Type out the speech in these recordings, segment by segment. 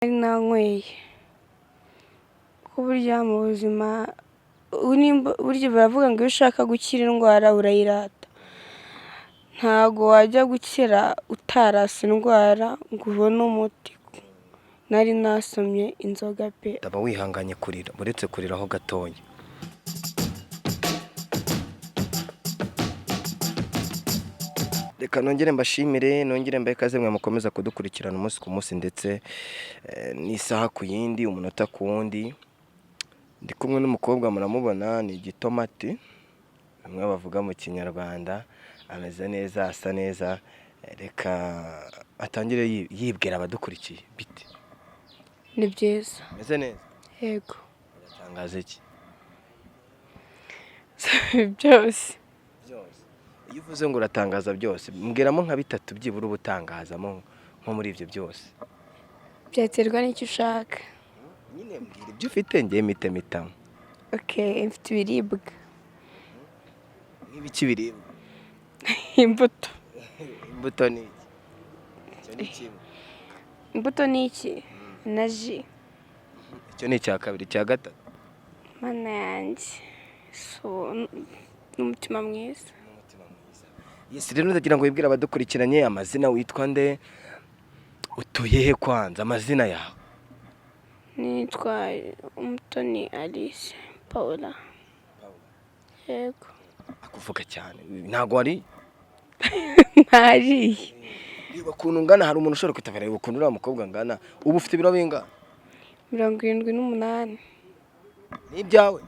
Nari nanyweye, kuko burya mu buzima burya baravuga ngo iyo ushaka gukira indwara urayirata. Ntago wajya gukira utarase indwara ngo ubone umuti. Nari nasomye inzoga pe. Ndaba wihanganye kurira, uretse kuriraho gatoya. Reka nongere mbashimire, nongere mbahe ikaze mwe mukomeza kudukurikirana umunsi ku munsi ndetse n'isaha ku yindi, umunota ku wundi. Ndi kumwe n'umukobwa, muramubona ni igitomati, bimwe bavuga mu Kinyarwanda, ameze neza, asa neza. Reka atangire yibwira abadukurikiye. Bite? Ni byiza. Ameze neza? Yego. Uratangaza iki? Byose. Byose. Iyo uvuze ngo uratangaza byose, mbwiramo nka bitatu byibura uba utangazamo nko muri ibyo byose. Byaterwa n'icyo ushaka. Nyine mbwira ibyo ufite, ngewe mpite mpitamo. Okay, mfite ibiribwa. Nk'ibiki biribwa? Imbuto. Imbuto ni iki? Icyo ni kimwe. Imbuto ni iki? Na ji. Icyo ni icya kabiri, icya gatatu? Mana yanjye. So, n'umutima mwiza. N'umutima mwiza. Yes, rero ndagira ngo wibwire abadukurikiranye amazina, witwa nde? Utuye he kwanza, amazina yawe? Nitwa Umutoni Alice Paula. Yego. Akuvuga cyane. Ntabwo wari Ntariye. Reba ukuntu ungana, hari umuntu ushobora kwitavira, reba ukuntu uriya mukobwa angana. Ubu ufite ibiro bingana? 78. Ni ibyawe?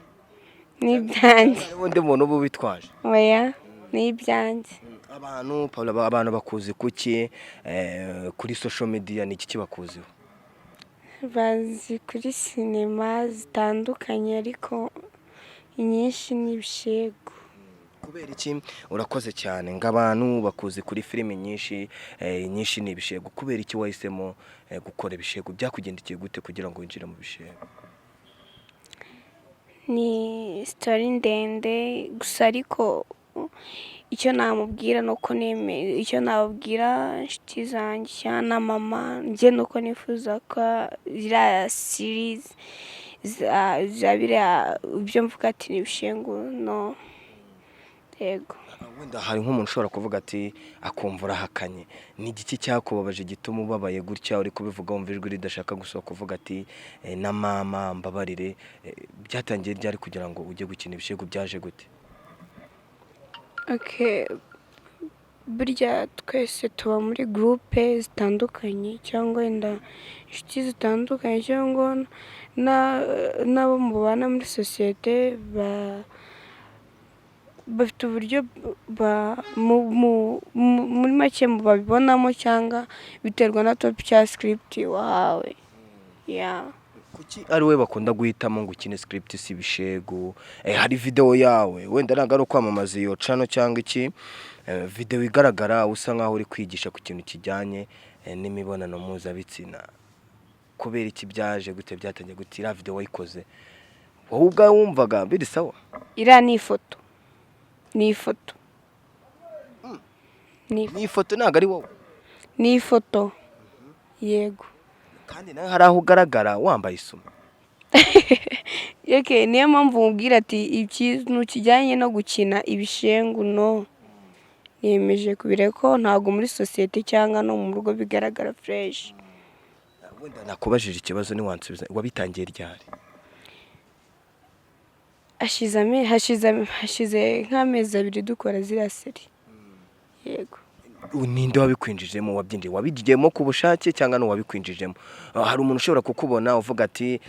Ni ibyanjye. Hari undi muntu uba ubitwaje? Oya, ni ibyanjye. Abantu, Paula, abantu bakuzi kuki kuri social media? Ni iki kibakuziho? Bazi kuri sinema zitandukanye, ariko inyinshi ni ibishegu. Kubera iki? Urakoze cyane. Ngo abantu bakuzi kuri filime nyinshi, nyinshi ni ibishegu. Kubera iki wahisemo gukora ibishegu? Byakugendekeye gute kugira ngo winjire mu bishegu? Ni story ndende gusa, ariko icyo namubwira ni uko icyo nababwira inshuti zanjye cyangwa na mama njye ni uko nifuza ko ziriya series za biriya ibyo mvuga ati ni ibishengu no, yego. Wenda hari nk'umuntu ushobora kuvuga ati, akumva urahakanye. Ni igiki cyakubabaje gituma ubabaye gutya uri kubivuga, wumva ijwi ridashaka gusohoka, uvuga ati na mama mbabarire? Byatangiye ryari kugira ngo ujye gukina ibishegu? Byaje gute? Okay. Burya twese tuba muri groupe zitandukanye, cyangwa wenda inshuti zitandukanye, cyangwa n'abo mubana muri sosiyete bafite uburyo muri make babibonamo, cyangwa biterwa na topic cyangwa script wahawe. Yeah. Kuki ari we bakunda guhitamo ngo ukine script si ibishegu? Hari video yawe, wenda ntabwo ari ukwamamaza iyo channel cyangwa iki, video igaragara usa nkaho uri kwigisha ku kintu kijyanye n'imibonano mpuzabitsina. Kubera iki? Byaje gute? Byatangiye gute? Iriya video wayikoze wowe ubwawe wumvaga biri sawa? Iriya ni ifoto. Ni ifoto. Ni Ni ifoto, ntabwo ari wowe? Ni ifoto. Yego. Kandi nawe hari aho ugaragara wambaye isume. Okay, niyo mpamvu mubwira ati ikintu kijyanye no gukina ibishengu no niyemeje kubireka, ko ntabwo muri sosiyete cyangwa no mu rugo bigaragara fresh. Wenda nakubajije ikibazo ntiwansubiza. Wabitangiye ryari? Hashize nk'amezi 2 dukora ziriya série. Yego. Ninde wabikwinjijemo? Wabyinjiye, wabigiyemo ku bushake cyangwa ni uwabikwinjijemo? Hari umuntu ushobora kukubona uvuga ati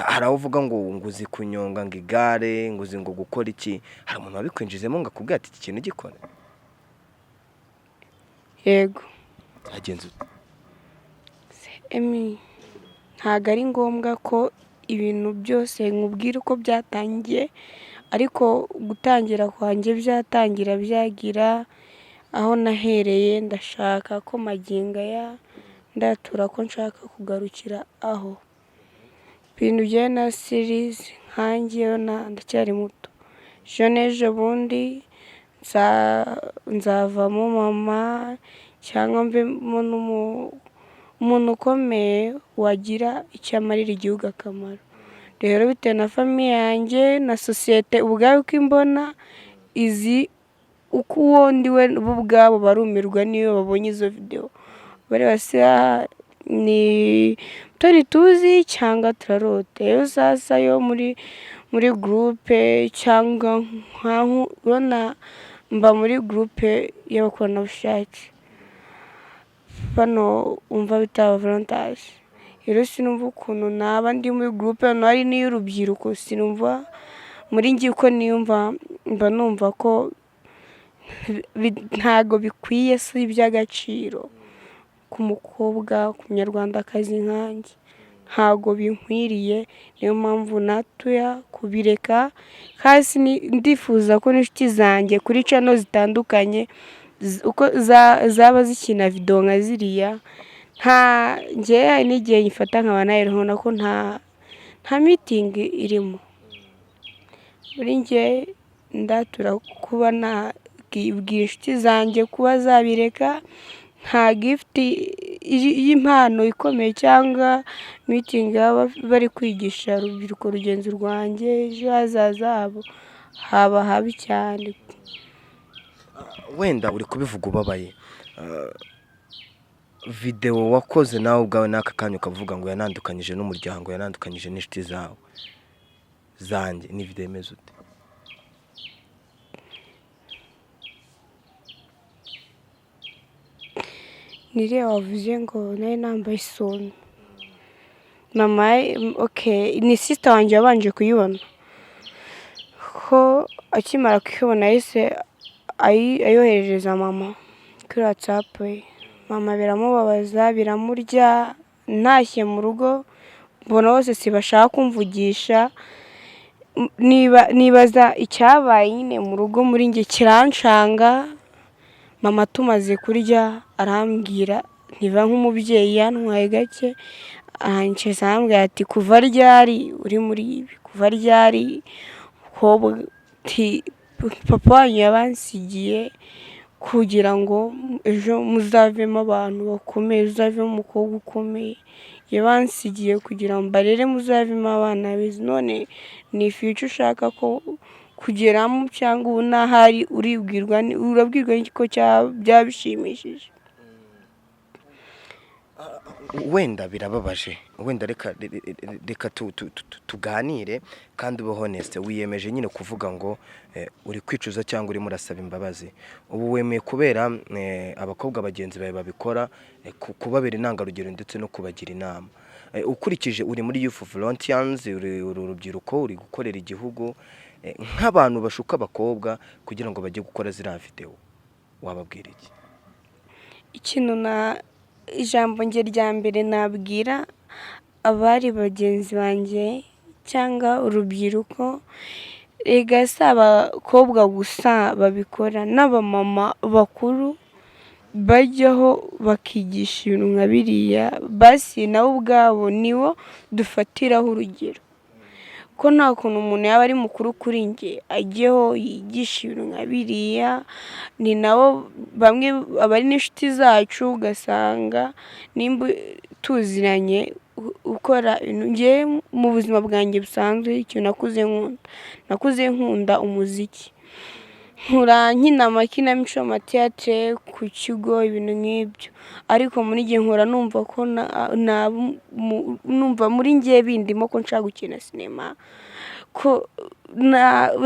hari aho uvuga ngo uzi kunyonga ngo igare, ngo uzi ngo gukora iki. Hari umuntu wabikwinjijemo ngo akubwire ati iki kintu gikora? Yego. Byagenze ute? Emi, ntabwo ari ngombwa ko ibintu byose nkubwira uko byatangiye, ariko gutangira kwanjye byatangira byagira aho nahereye. Ndashaka ko magingo aya ndatura ko nshaka kugarukira aho ibintu bijyanye na series. Nkanjye ndacyari muto, ejo n'ejo bundi nzavamo mama cyangwa mvemo Umuntu ukomeye wagira icyo amarira igihugu akamaro. Rero bitewe na famille yanjye na sosiyete ubwayo uko imbona, izi uko uwo ndi we, bo ubwabo barumirwa n'iyo babonye izo videwo. Bareba se ni Mutoni tuzi cyangwa turarota. Rero sasa yo muri groupe cyangwa nkaho ubona mba muri groupe y'abakoranabushake, bano umva bita volunteers. Rero sinumva ukuntu naba ndi muri groupe hano hari n'iy'urubyiruko, sinumva muri njye uko niyumva, mba numva ko ntago bikwiye, si iby'agaciro ku mukobwa, ku munyarwandakazi nkanjye, ntago binkwiriye. Niyo mpamvu natuya kubireka. Hasi ndifuza ko n'inshuti zanjye kuri channel zitandukanye uko zaba zikina videwo nka ziriya, nta njye hari n'igihe nyifata nkaba nayireba ko nta meaning irimo. Muri njye ndatura kuba nabwira inshuti zanjye kuba zabireka, nta gift y'impano ikomeye cyangwa meaning baba bari kwigisha urubyiruko rugenzi rwanjye, ejo hazaza habo haba habi cyane. Wenda uri kubivuga ubabaye. Videwo wakoze nawe ubwawe n'aka kanya ukavuga ngo yanandukanyije n'umuryango, yanandukanyije n'inshuti zawe zanjye, ni videwo imeze ute? Ni iriya wavuze ngo nari nambaye isume. Mama, okay, ni sister wanjye wabanje kuyibona, ko akimara kuyibona yahise ayoherereza mama kuri WhatsApp ye. Mama biramubabaza, biramurya. Ntashye mu rugo mbona bose sibashaka kumvugisha, nibaza icyabaye nyine mu rugo, muri njye kirancanga. Mama tumaze kurya arambwira, ntiva nk'umubyeyi yantwaye gake, aranyicaza arambwira ati kuva ryari uri muri ibi, kuva ryari papa wanyu yabansigiye kugira ngo ejo muzavemo abantu bakomeye, uzavemo umukobwa ukomeye, yabansigiye kugira ngo mbarere muzavemo abana beza, none ni future ushaka ko kugeramo cyangwa ubu n'ahari uribwirwa, urabwirwa ko byaba bishimishije. Wenda birababaje, wenda reka tuganire kandi ube honest. Wiyemeje nyine kuvuga ngo uri kwicuza cyangwa urimo urasaba imbabazi. Ubu wemeye kubera abakobwa bagenzi bawe babikora, kubabera intangarugero ndetse no kubagira inama. Ukurikije uri muri Youth Volunteers, uri urubyiruko, uri gukorera igihugu, nk'abantu bashuka abakobwa kugira ngo bajye gukora ziriya videwo, wababwira iki? Ikintu na ijambo nge rya mbere nabwira abari bagenzi banjye cyangwa urubyiruko, rega si abakobwa gusa babikora, n'abamama bakuru bajyaho bakigisha ibintu nka biriya, basi nabo ubwabo nibo dufatiraho urugero, ko nta kuntu umuntu yaba ari mukuru kuri njye ajyeho yigisha ibintu nka biriya. Ni nabo bamwe aba ari n'inshuti zacu, ugasanga nimba tuziranye ukora ibintu. Njye mu buzima bwanjye busanzwe ikintu nakuze nkunda, nakuze nkunda umuziki, nkura nkina amakinamico, amateatre ku kigo, ibintu nk'ibyo, ariko muri njye nkura numva ko numva muri njye bindimo ko nshaka gukina sinema, ko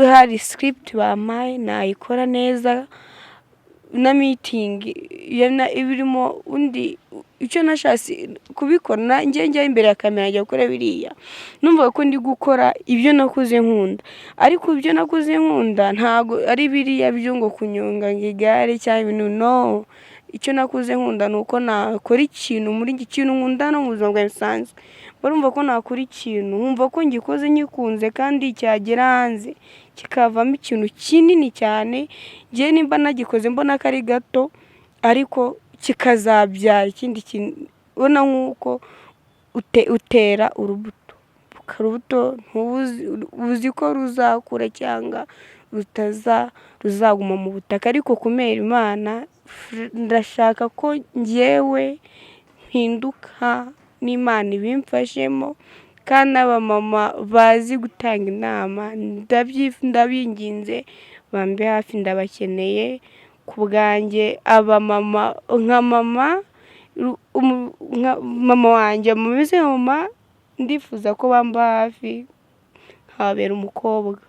hari script bampaye nayikora neza, na meaning iba irimo. Undi icyo nashatse kubikora, njye njya imbere ya kamera njya gukora biriya, numvaga ko ndi gukora ibyo nakuze nkunda, ariko ibyo nakuze nkunda ntabwo ari biriya byo ngo kunyonga igare cyangwa ibintu, no. Icyo nakuze nkunda ni uko nakora ikintu muri njye, ikintu nkunda no mu buzima bwanjye busanzwe, barumva ko nakora ikintu nkumva ko ngikoze ngikunze kandi cyagera hanze kikavamo ikintu kinini cyane. Njye nimba nagikoze mbona ko ari gato, ariko kikazabyara ikindi kintu, ubona nk'uko utera urubuto, urubuto uzi ko ruzakura cyangwa ruzaguma mu butaka, ariko kubera Imana ndashaka ko njyewe mpinduka n'Imana ibimfashemo, kandi n'abamama bazi gutanga inama ndabinginze bambe hafi, ndabakeneye ku bwanjye. Abamama nka mama, mama wanjye mumeze nka mama, ndifuza ko bamba hafi nkababera umukobwa.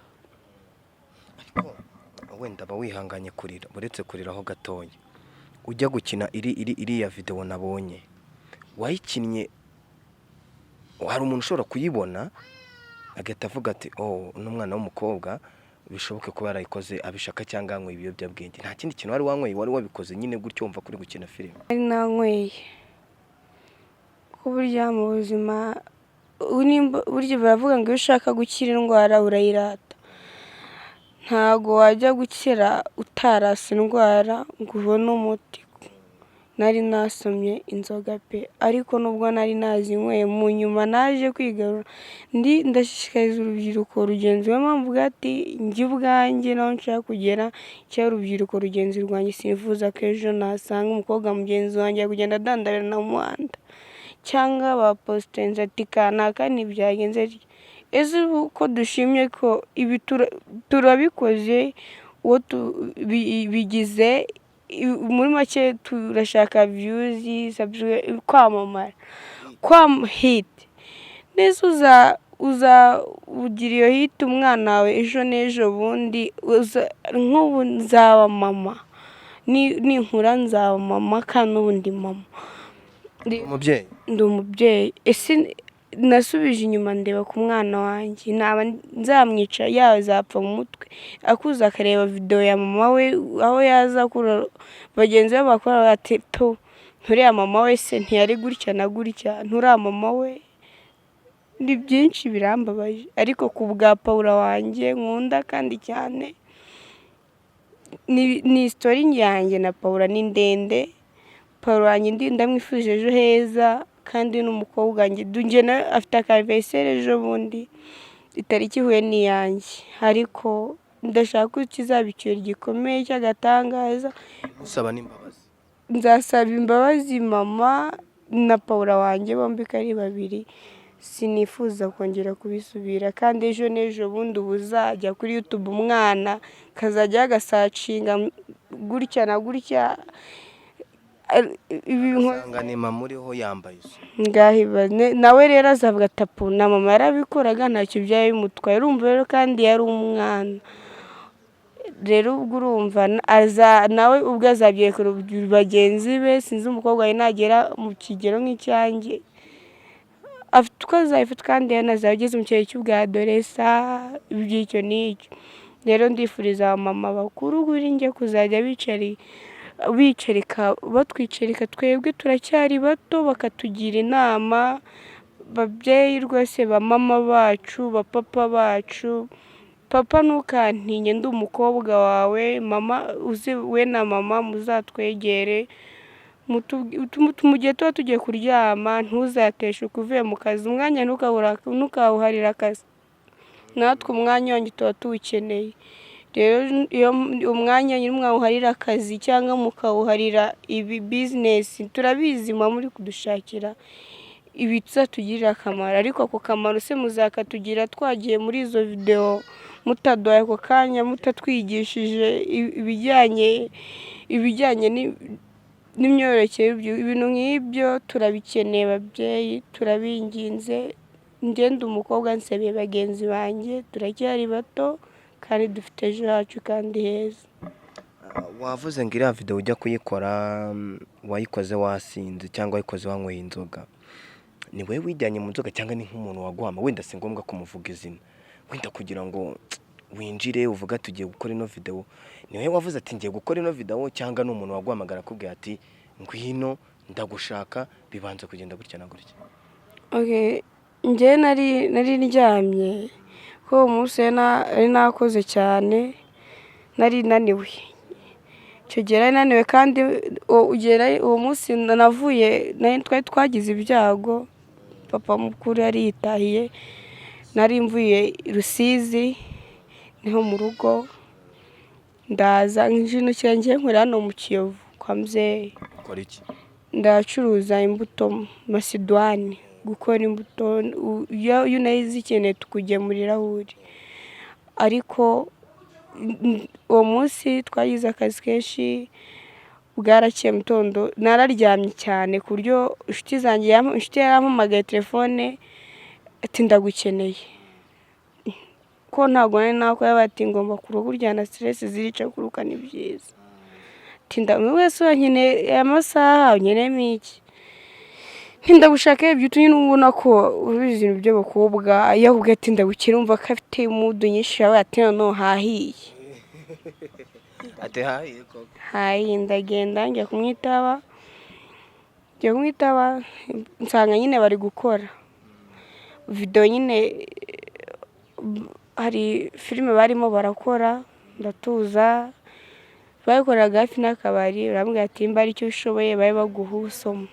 Ariko wenda aba wihanganye kurira, uretse kuriraho gatoya, ujya gukina iri iri iriya videwo nabonye wayikinnye, hari umuntu ushobora kuyibona agahita avuga ati: "Oh, uno mwana w'umukobwa bishoboke kuba yarayikoze abishaka cyangwa yanyweye ibiyobyabwenge." Nta kindi kintu wari wanyweye, wari wabikoze nyine gutyo wumva ko uri gukina filime? Nari nanyweye, kuko burya mu buzima burya baravuga ngo iyo ushaka gukira indwara urayirata. Ntago wajya gukira utarasa indwara ngo ubone umuti. Nari nasomye inzoga pe, ariko nubwo nari nazinyweye mu nyuma naje kwigarura. Ndashishikariza urubyiruko rugenzi, niyo mpamvu mvuga ati njye ubwanjye naho nshaka kugera, cyangwa urubyiruko rugenzi rwanjye, sinifuza ko ejo nasanga umukobwa mugenzi wanjye ari kugenda adandarana mu muhanda, cyangwa bapositinze ati kanaka ntibyagenze bitya. Ese ubu ko dushimye ko ibi turabikoze, uwo bigize muri make turashaka views, kwamamara, hit. Nese uzagira iyo hit umwana wawe ejo n'ejo bundi? Nk'ubu nzaba mama, ninkura nzaba mama, kandi n'ubu ndi mama. Umubyeyi. Ndi umubyeyi. Ese nasubije inyuma ndeba ku mwana wanjye, naba nzamwica, yazapfa mu mutwe akuze akareba videwo ya mama we, aho yaza akura bagenzi be bakora bati: "To nturiya mama we se ntiyari gutya na gutya, nturiya mama we." Ni byinshi birambabaje, ariko ku bwa Paula wanjye nkunda kandi cyane, ni story yanjye na Paula ni ndende. Paula wanjye ndamwifurije ejo heza, kandi n'umukobwa wanjye njye nawe afite aka anniversaire ejo bundi, itariki ihuye n'iyanjye, ariko ndashaka ko kizaba ikirori gikomeye cy'agatangaza. Usaba n'imbabazi. Nzasaba imbabazi mama na Paula wanjye bombi uko ari babiri. Sinifuza kongera kubisubira, kandi ejo n'ejo bundi uba uzajya kuri YouTube, umwana akazajya agasearchinga gutya na gutya. Usanga ni mama uriho yambaye isuku. Ngaho nawe rero azavuga ati: "Apu, na mama yarabikoraga, ntacyo byaba bimutwaye." Urumva rero, kandi yari umwana. Rero ubwo urumva nawe ubwo azabyereka bagenzi be. Sinzi, umukobwa we nagera mu kigero nk'icyanjye afite uko azabifata, kandi yanazaba ageze mu kigero cy'ubwadolescent, iby'icyo n'icyo. Rero ndifuriza abamama bakuru kuri njye kuzajya bicarika, batwicarika twebwe turacyari bato, bakatugira inama. Babyeyi rwose, ba mama bacu, ba papa bacu, papa ntukantinye, ndi umukobwa wawe. Mama uzi, we na mama muzatwegere mu gihe tuba tugiye kuryama. Ntuzateshuke uvuye mu kazi, umwanya ntukawuharire akazi, natwe umwanya wanyu tuba tuwukeneye. Rero iyo umwanya mwawuharira akazi cyangwa mukawuharira ibi business, turabizi muba muri kudushakira ibizatugirira akamaro, ariko ako kamaro se muzakatugira twagiye muri izo videwo, mutaduhaye ako kanya, mutatwigishije ibijyanye n'imyororokere? Ibintu nk'ibyo turabikeneye babyeyi, turabinginze. Ngende umukobwa nsabye bagenzi banjye, turacyari bato kandi dufite ejo hacu kandi heza. Wavuze ngo iriya videwo ujya kuyikora wayikoze wasinze cyangwa wayikoze wanyweye inzoga. Ni wowe wijyanye mu nzoga cyangwa ni nk'umuntu waguhama? Wenda si ngombwa kumuvuga izina, wenda kugira ngo winjire uvuga ati ugiye gukora ino videwo, ni wowe wavuze ati ngiye gukora ino videwo, cyangwa ni umuntu waguhamagara akubwira ati ngwino ndagushaka, bibanza kugenda gutya na gutya? Okay, njyewe nari ndyamye, ko uwo munsi nari nakoze cyane, nari naniwe. Icyo gihe nari naniwe, kandi uwo munsi navuye, twari twagize ibyago, papa mukuru yari yitahiye. Nari mvuye i Rusizi, niho mu rugo, ndaza njinukira, ngiye nkorera hano mu Kiyovu kwa muzehe. Ukora iki? Ndacuruza imbuto, macédoine, gukora imbuto. Iyo unayizikeneye tukugemurira aho uri. Ariko uwo munsi twagize akazi kenshi, bwarakeye mu gitondo nararyamye cyane, ku buryo inshuti zanjye, inshuti yarampamagaye telefone ati: "Ndagukeneye." Ko ntabwo nari nakora, bati: "Ngomba kuruhuka, burya na stress zirica, kuruhuka ni byiza." Ati: "Wese urankeneye aya masaha, unkeneyemo iki?" Nti: "Ndagushaka." Byutu nyine ubona ko ubizi ibintu by'abakobwa, iyo akubwiye ati: "Ndagukeneye," umva ko afite mood nyinshi, yawe ati: "Noneho hahiye." Ati: "Hahiye koko." Hahiye. Ndagenda njya kumwitaba, nsanga nyine bari gukora video nyine, hari filime barimo barakora. Ndatuza, bakoreraga hafi n'akabari. Barambwira ati: "Nimba ari icyo ushoboye babe baguha usoma."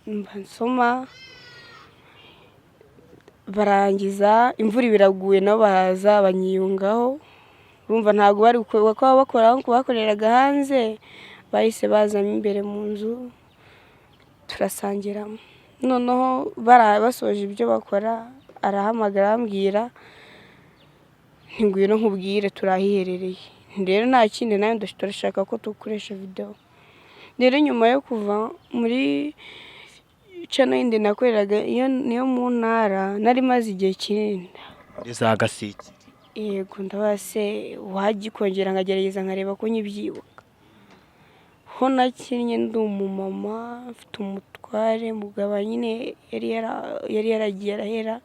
Mba nsoma, barangiza, imvura ibiraguye, nabo baraza banyiyungaho. Urumva ntabwo bari kuba bakora, bakoreraga hanze, bahise bazamo imbere mu nzu, turasangira. Noneho basoje ibyo bakora, arahamagara arambwira: "Ngwino nkubwire, turahiherereye rero, nta kindi, nawe turashaka ko dukoresha video." Rero nyuma yo kuva muri channel yindi nakoreraga, iyo niyo mu ntara, nari maze igihe kinini. Muri za Gasiki. Yego. Ndabaza wagikongera nkagerageza nkareba ko nkibyibuka ho. Nakinnye ndi umumama mfite umutware, mugabo nyine yari yaragiye arahera,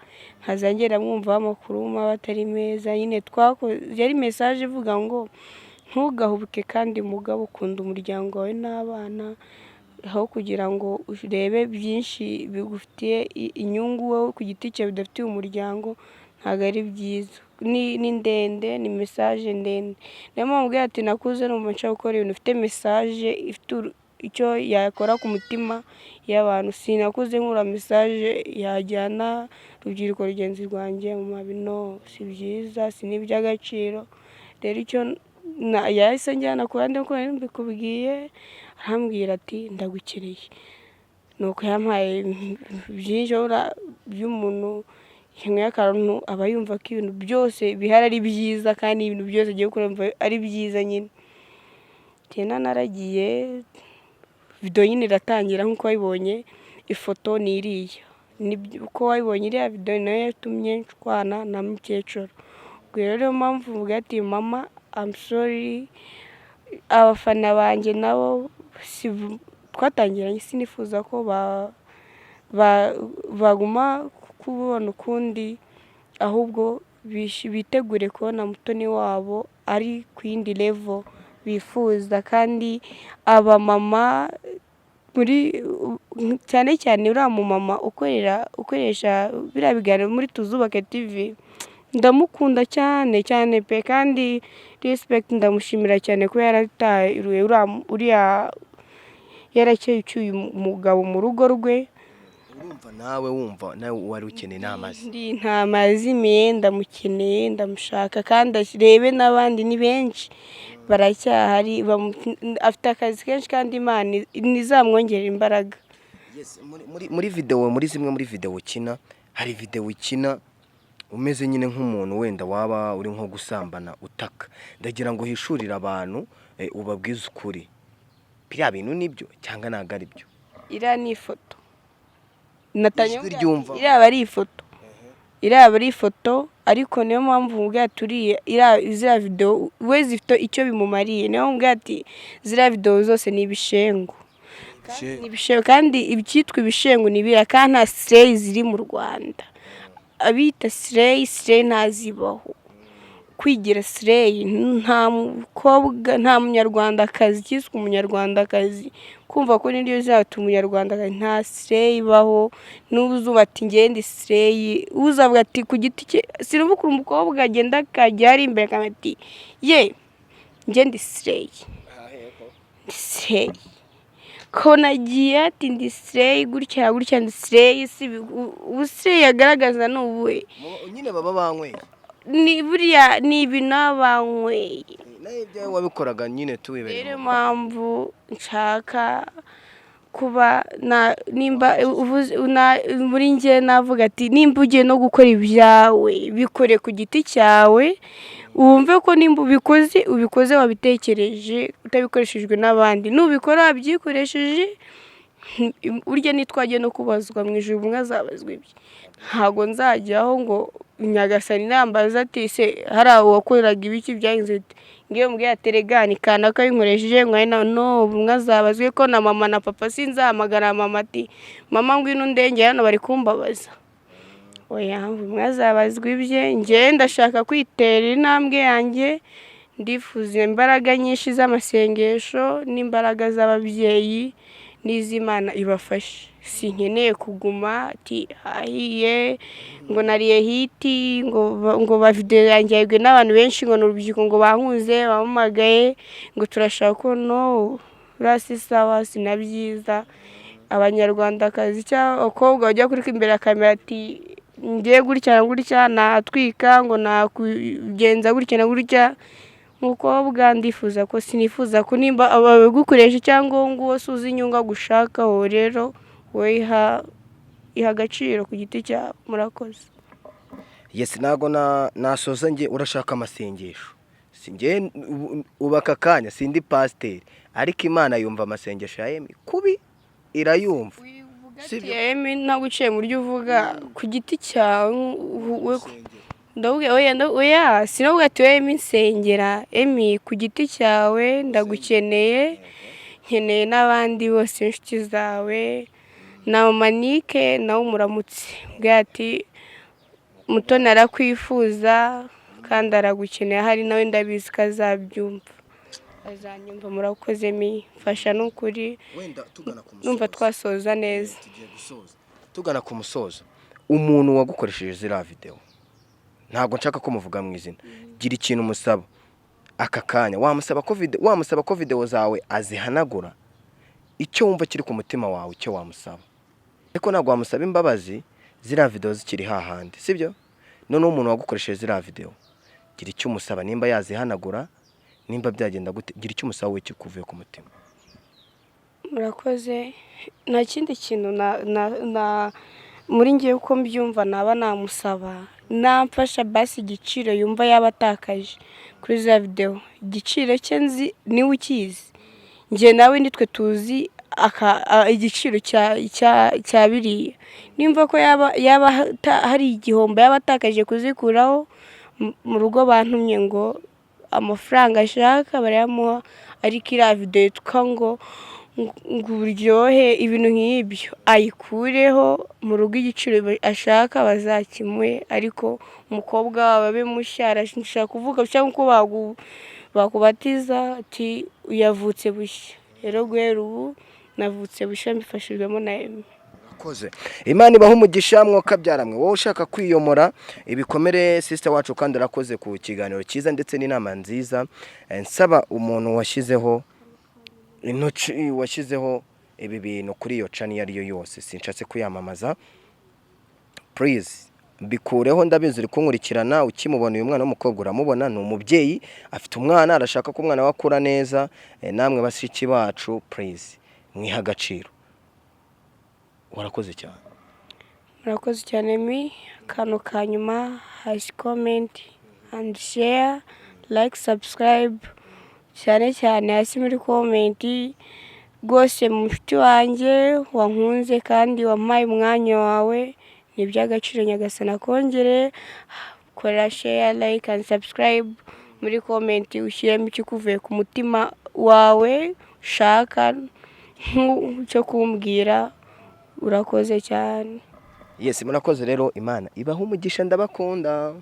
nkaza ngenda mwumvaho amakuru mabi atari meza nyine. Twakoze yari message ivuga ngo: "Ntugahubuke kandi mugabo, ukunda umuryango wawe n'abana, aho kugira ngo urebe byinshi bigufitiye inyungu wowe ku giti cyawe bidafitiye umuryango, ntabwo ari byiza." Ni ndende, ni message ndende. Niyo mpamvu mubwira ati: "Nakuze numva nshaka gukora ibintu bifite message, ifite icyo yakora ku mutima y'abantu. Sinakuze nkura message yajyana urubyiruko rugenzi rwanjye mu mabi. No si byiza, si n'iby'agaciro." Rero icyo yahise anjyana ku ruhande nk'uko nari mbikubwiye, arambwira ati: "Ndagukeneye." Nuko yampaye byinshi by'umuntu yanyweye akantu, aba yumva ko ibintu byose bihari ari byiza, kandi ibintu byose agiye gukora yumva ari byiza nyine. Tena naragiye, video nyine iratangira nk'uko wayibonye. Ifoto ni iriya, uko wayibonye iriya video ni nayo yatumye nshwana na mukecuru. Ubwo rero niyo mpamvu mvuga ati: "Mama, I'm sorry." Abafana banjye nabo twatangiranye, sinifuza ko baguma kubona ukundi, ahubwo bitegure kubona Mutoni wabo ari ku yindi level bifuza. Kandi abamama muri cyane cyane uriya mumama ukorera ukoresha biriya biganiro muri Tuzubake TV, ndamukunda cyane cyane pe, kandi respect, ndamushimira cyane kuba yarataruye uriya yaracyuye umugabo mu rugo rwe. Urumva nawe, wumva nawe wari ukeneye inama ze. Ndi intama zimiye, ndamukeneye, ndamushaka, kandi arebe n'abandi ni benshi baracyahari. Afite akazi kenshi, kandi Imana ntizamwongerera imbaraga. Yes, muri video, muri zimwe muri video ukina, hari video ukina umeze nyine nk'umuntu wenda waba uri nko gusambana utaka. Ndagira ngo uhishurire abantu, ubabwize ukuri, biriya bintu nibyo cyangwa ntabwo ari byo? Iriya ni ifoto Natanya. Ijwi ryumva. Iriya aba ari ifoto, iriya aba ari ifoto. Ariko niyo mpamvu mubwira ati uriya iriya ziriya video we zifite icyo bimumariye. Niyo mpamvu mubwira ati ziriya video zose ni ibishengu, ni ibishengu, kandi ibyitwa ibishengu ni biriya, kandi nta slay ziri mu Rwanda. Abita slay, slay ntazibaho. Kwigira slay, nta mukobwa, nta munyarwandakazi cyiswe umunyarwandakazi, kumva ko niryo zata umunyarwandakazi. Nta slay ibaho. N'uzuba ati: "Ngende slay," uzavuga ati ku giti cye, sinumva ukuntu umukobwa agenda akajya ari imbere akamenya ati: "Ye, ngende slay, ndi slay." Ko nagiye ati: "Ndi slay gutya gutya, ndi slay." Si ubu slay agaragaza ni ubuhe? Nyine baba banyweye. Ni buriya ni ibintu baba banyweye. Nawe ibyawe wabikoraga nyine tuwibereye. Rero mpamvu nshaka kuba nimba muri njye navuga ati nimba ugiye no gukora ibyawe bikore ku giti cyawe, wumve ko nimba ubikoze wabitekereje utabikoreshejwe n'abandi, nubikora wabyikoresheje. Burya nitwagiye no kubazwa mu ijuru, umwe azabazwa ibye. Ntabwo nzajyaho ngo Nyagasani nambaza ati se hari uwakoreraga ibiki byagenze bite, ngiyo mubwiye ati erega ni kanaka winkoresheje, ngo no umwe azabazwe ko na mama na papa sinzahamagara mama ati mama ngwino undengere hano bari kumbabaza. Oya, umwe azabazwa ibye. Njye ndashaka kwitera intambwe yanjye, ndifuza imbaraga nyinshi z'amasengesho n'imbaraga z'ababyeyi n'iz'Imana ibafashe. Sinkeneye kuguma ati hahiye ngo nariye hiti ngo ba videwo yanjye yarebwe n'abantu benshi, ngo ni urubyiruko ngo bankunze bampamagaye ngo turashaka ko no buriya si sawa, si na byiza. Abanyarwandakazi cyangwa abakobwa bajya kuri imbere ya kamera ati ngiye gutya na gutya natwika ngo nakugenza gutya na gutya. Umukobwa ndifuza ko sinifuza ko nimba ababigukoresha cyangwa uwo nguwo si uzi inyungu agushakaho, rero wowe iha agaciro ku giti cyawe. Murakoze. Yes, ntabwo nasoza njye urashaka amasengesho. Si njye ubu aka kanya sindi pasiteri, ariko Imana yumva amasengesho ya Emmy kubi, irayumva. Sibyo? Emmy ntabwo uciye mu buryo uvuga ku giti cyawe, ndavuga oya, oya sinavuga ati wowe Emmy nsengera, Emmy ku giti cyawe ndagukeneye, nkeneye n'abandi bose inshuti zawe na Manike nawe umuramutse, mbwira ati Mutoni arakwifuza kandi aragukeneye, ahari nawe ndabizi ko azabyumva, azanyumva. Murakoze Emmy, mfasha n'ukuri. Wenda tugana ku Numva musozo. twasoza neza. Tugiye gusoza tugana ku musozo. Umuntu wagukoresheje ziriya videwo, ntabwo nshaka ko muvuga mu izina, gira ikintu umusaba aka kanya. Wamusaba ko videwo zawe azihanagura, icyo wumva kiri ku mutima wawe, icyo wamusaba. Ariko ntabwo wamusaba imbabazi ziriya videwo zikiri hahandi, sibyo? Noneho umuntu wagukoresheje ziriya videwo, gira icyo umusaba, nimba yazihanagura, nimba byagenda gute, gira icyo umusaba wowe kikuvuye ku mutima. Murakoze. Nta kindi kintu na muri ngewe uko mbyumva naba namusaba, namfasha basi igiciro yumva yaba atakaje kuri za videwo, igiciro cye nzi niwe ukizi, njye nawe nitwe tuzi igiciro cya biriya. Nimba ko yaba hari igihombo yaba atakaje kuzikuraho, mu rugo bantumye ngo amafaranga ashaka barayamuha, ariko iriya videwo yitwa ngo uburyohe ibintu nk'ibyo ayikureho. Mu rugo igiciro ashaka bazakimuhe, ariko umukobwa wabo abe mushya, arashaka kuvuga cyangwa uko bakubatiza ati yavutse bushya. Rero guhera ubu navutse bushya mbifashijwemo na Emmy. Murakoze, Imana ibaha umugisha mwokabyaramwe. Wowe ushaka kwiyomora ibikomere, sister wacu kandi arakoze ku kiganiro cyiza ndetse n'inama nziza. Nsaba umuntu washyizeho intoki, washyizeho ibi bintu kuri iyo channel iyo ari yo yose, sinshatse kuyamamaza, please bikureho. Ndabizi uri kunkurikirana, ukimubona uyu mwana w'umukobwa uramubona ni umubyeyi, afite umwana, arashaka ko umwana we akura neza. Namwe bashiki bacu, please mwihe agaciro. Warakoze cyane. Murakoze cyane Emmy. Akantu ka nyuma, hasi comment and share, like, subscribe, cyane cyane hasi muri comment rwose. Mushuti wanjye wankunze kandi wampaye umwanya wawe, ni iby'agaciro, Nyagasani akongere. Kora share, like and subscribe, muri comment ushyiremo ikikuvuye ku mutima wawe ushaka cyo kumbwira. Urakoze cyane. Yes, murakoze rero, Imana ibaha umugisha, ndabakunda.